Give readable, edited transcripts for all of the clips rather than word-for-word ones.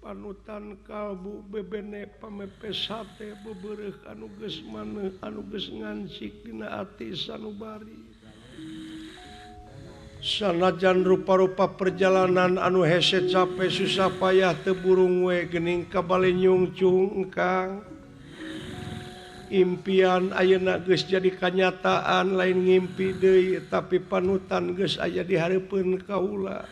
Panutan kalbu bebene pamepes hate bebereuh anu geus maneuh anu geus ngancik dina ati sanubari. Sanajan rupa-rupa perjalanan anu hese capek susah payah teu burung we geuning kabale nyungcung Kang. Impian ayeuna geus jadi kanyataan lain ngimpi deui tapi panutan geus aya di hareupeun kaula.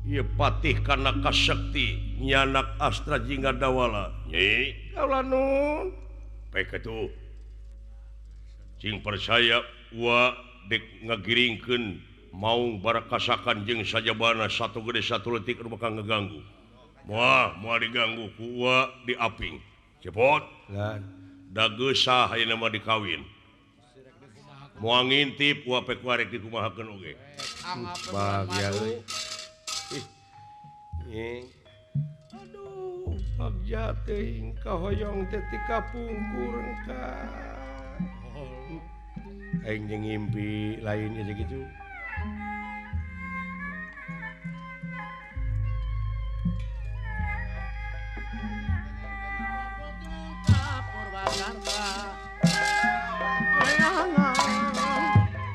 Ieu patih kana kasekti nyanak Astra Jingga Dawala. Nyi, kaula nun. Pek atuh. Cing percaya wa dek ngagiringkeun maung barakasakan jeung sajabana satu gede satu letik nu bakal ngeganggu. Moal moal diganggu ku wa diaping. Cepot. Lan da geus sah ayeuna mah dikawin. Moal ngintip wa pek warek dikumahakeun oge. Bagya euy. Aduh, bagja teuing kahoyong teh ti kapungkur ka. Aing jeung ngimpi lain aja gitu.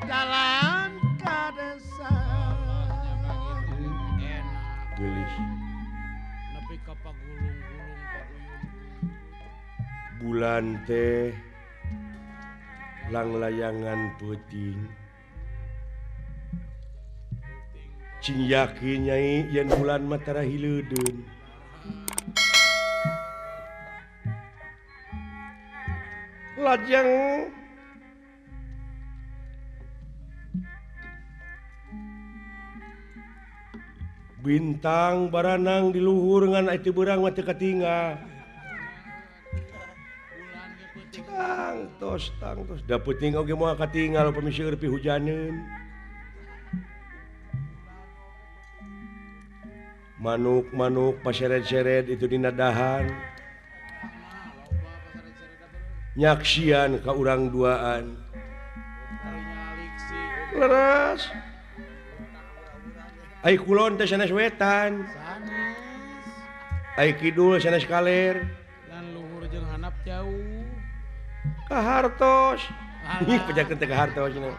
Jalan ka desa. Gelis. Nepi ka pagulung-gulung paguyung. Bulan teh langlayangan peuting. Cing yakin nyai yen bulan mah tara hileudeun. Lajeng bintang baranang di luhur ngan itu berang mah teu katinggal. Tangtos tangtos da peuting oge moal katinggal upami seueur pihujaneun. Manuk-manuk paseret-seret itu dina dahan. Nyaksian ka urang duaan. Leres. Ai kulon teh sanes wetan. Ai kidul sanes kaler. Dan luhur jeung handap jauh. Ka hartos. Ih pejakeun teh ka hartos cenah.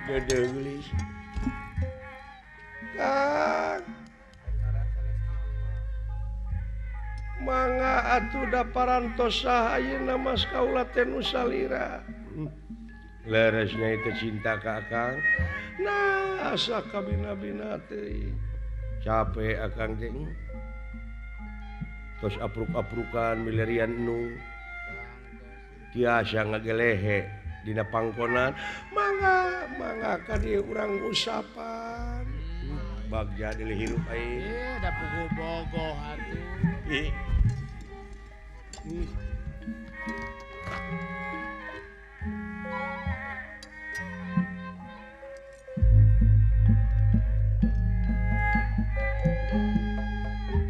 Gede geulis. Kang. Mangga atuh da parantos saha ayeuna mas kaula teh nu salira. Leresnya itu cinta ka akang. Nah asa kabina-bina teuing. Capek akang teh. Tos apruk-aprukan milarian nu. Tiasa ngagelehe dina pangkonan. Mangga mangga ka dieu urang usapan. Bagja deuleuh hirup aing. Eh da puguh bogoh atuh. Ih.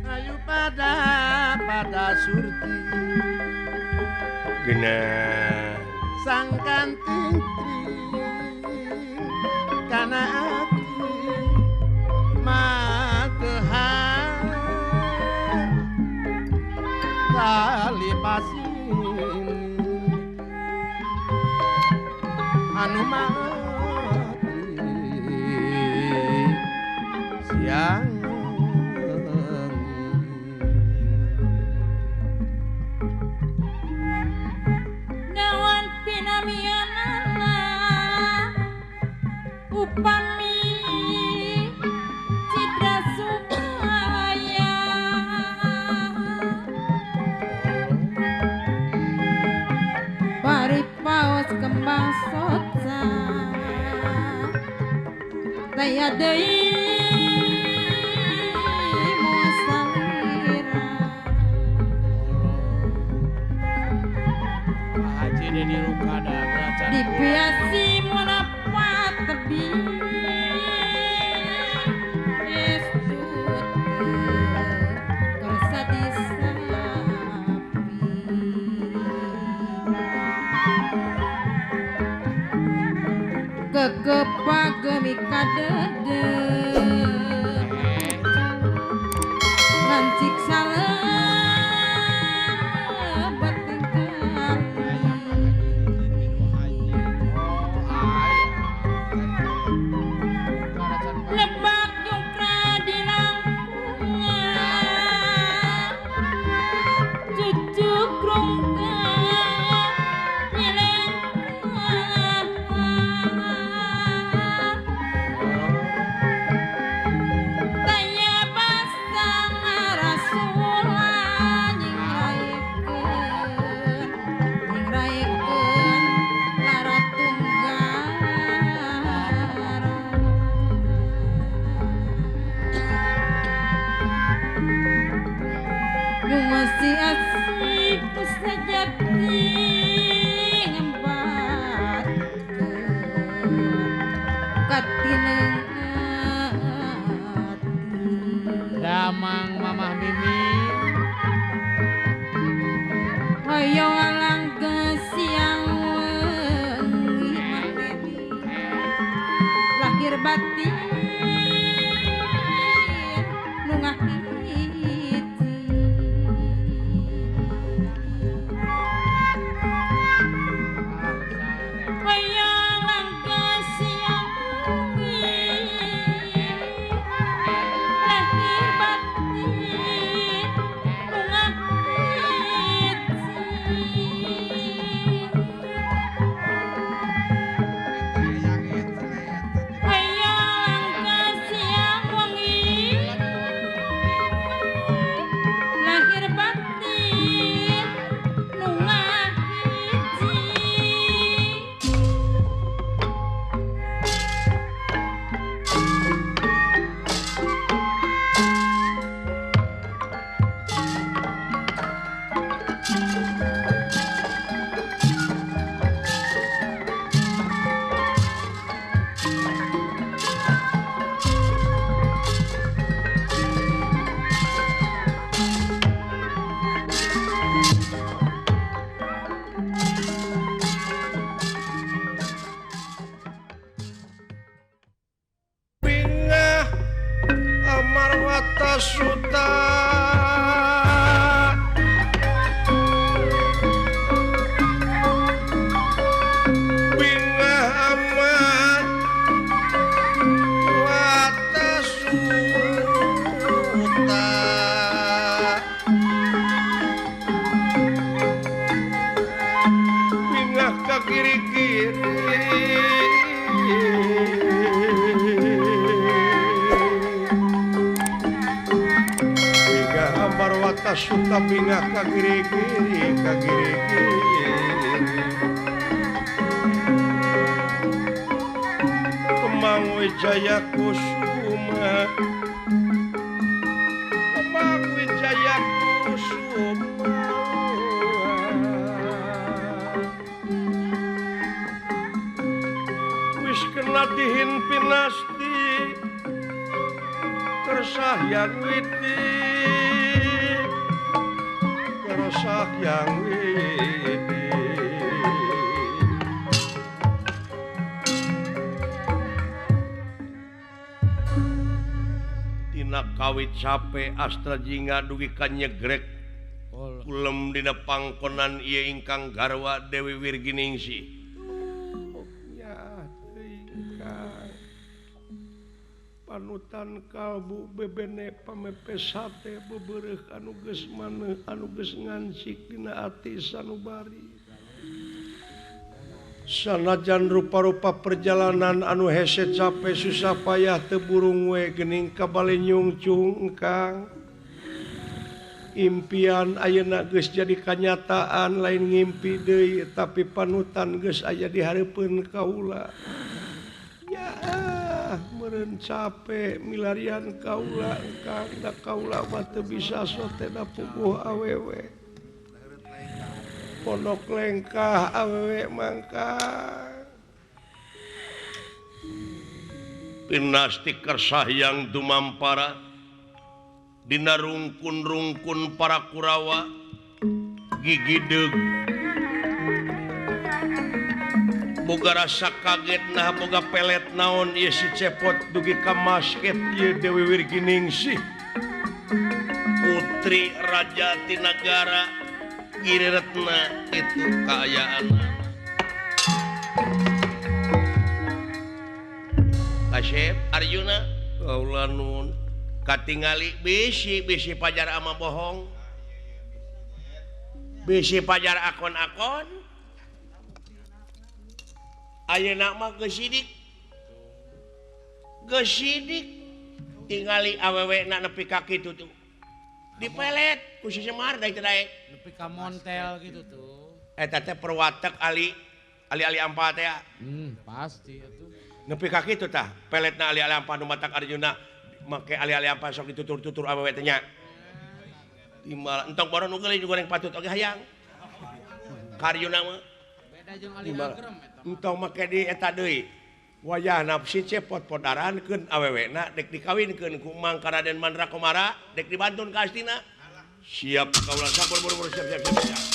Ayu pada surti geuna sangkan tingtring kana ati matehan kali pasin anu mati siang nawan pinamianana upami citra supaya bari paos kembang soca daya deui musalira. Pak Haji Deni Rukada dipiasi monapat tebi Kekepagemi kadede ngancik salebet lebak jungkra di langkungan cucuk rungka nyelengkungan tanya pasang rasulah nyingraikeun lara tunggal Masih asik sejati ngembatkeun katineng ati Damang Mamah Mimi hoyong alangke siang wengi Mah Dedi lahir batin nu ngahiji hoyong langke siang wengi lahir batin nu ngahiji hoyong langke siang wengi lahir batin nu ngahiji. Bingah Amarwata Suta Bingah Amarwata Suta Bingah ka kiri-kiri Bingah Amarwata Suta bingah ka kiri-kiri ka kiri-kiri Kemang Wijaya Kusuma Kemang Wijaya Kusuma Wis kena dihin pinasti Kersahyang witi Kersahyang witi Tina kawit cape Astra Jingga dugi ka nyegrek kulem dina pangkonan ieu ingkang garwa Dewi Wirginingsih. Ya teuing panutan kalbu bebene pamepe sate bebereuh anu geus maneuh anu geus ngancik dina ati sanubari. Sanajan rupa-rupa perjalanan anu hese cape susah payah teu burung we geuning kabale nyungcung Kang. Impian ayeuna geus jadi kanyataan lain ngimpi deui tapi panutan geus aya di hareupeun kaula. Ya meureun cape milarian kaula Kang da kaula mah teu bisa sote da puguh awewe. Pondok lengkah awewe mangka. Pinasti kersahyang dumampara dina rungkun-rungkun para Kurawa gigideg Boga rasa kaget nah boga pelet naon ieu si Cepot dugi ka masket ieu Dewi Wirginingsih. Putri Raja Tinagara Giriretna itu kaayaan. Kasep Arjuna kaula nun katingali bisi-bisi pajar ama bohong. Bisi pajar akon-akon. Ayeuna mah geus sidik. Geus sidik tingali awewe na nepi ka kitu tuh. Dipelet ku si Semar da teu daek. Nepi ka montel gitu tuh. Eta teh perwatek ali ali-ali ampa teh. Pasti atuh. Nepi ka kitu tah, peletna ali-ali ampa nu matak Arjuna make ali-ali ampa sok ditutur-tutur awewe teh nya. Timbal entong boron nu geulis goreng patut oge hayang. Ka Arjuna mah beda jeung ali agrem eta. Entong make di eta deui. Wayahna si Cepot podarankeun awewena dek dikawinkeun ku Mang Raden Mandra Komara dek dibantun ka Astina. Siap kaula sabar buru-buru siap siap siap.